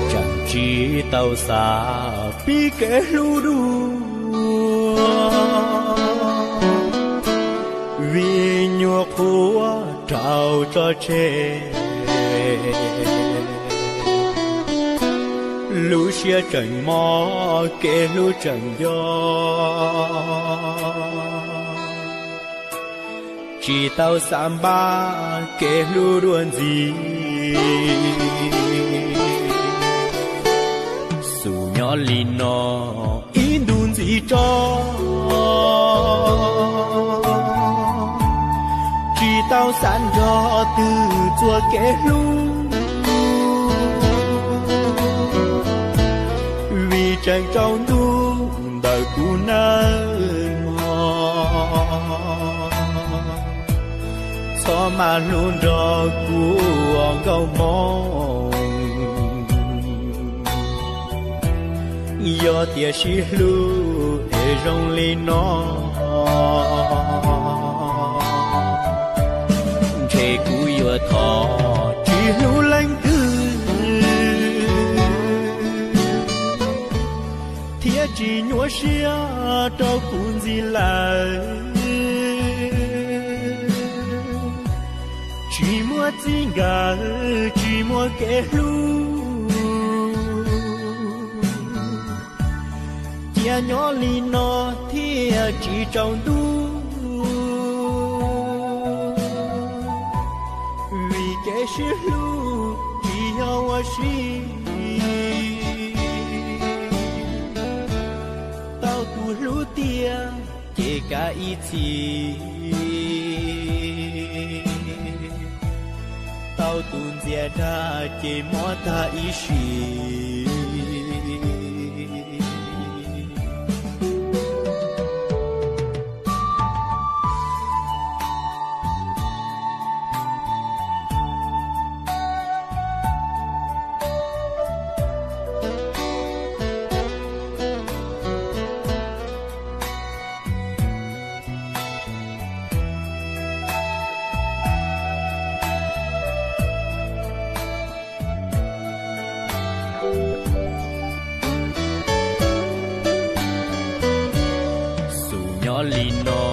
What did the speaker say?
Tseem tsis tau xav pib kev hlub dua, vim nyuam qhuav raug tso tseg. Lub siab tseem mob, kev hlub tseem nco, tsis tau xav npaj kev hlub dua ntxiv. Xub nyob li no ib ntus ntxiv tso, tsis tau xav nrog twg txuas kev hlub, vim tseem tsaus ntuj ntawm kuv nawb mog. Txhob maj hlub nrog kuv ua nkauj hmoob, yog tias sib hlub es zoo li no, ntshe kuv yuav thov tsis hlub leej twg, thiab tsis nyuaj siab rau kuv ntxiv lawm. Tsis muaj txij nkawm, tsis muaj kev hlub, cia nyob li no thiaj tsis tsaus ntuj. Vim kev sib hlub tsis yog ua si, tau tus hlub tiag ces kav ib txhis, tau tus ntxias dag ces mob tag ib sim. Xub nyob li no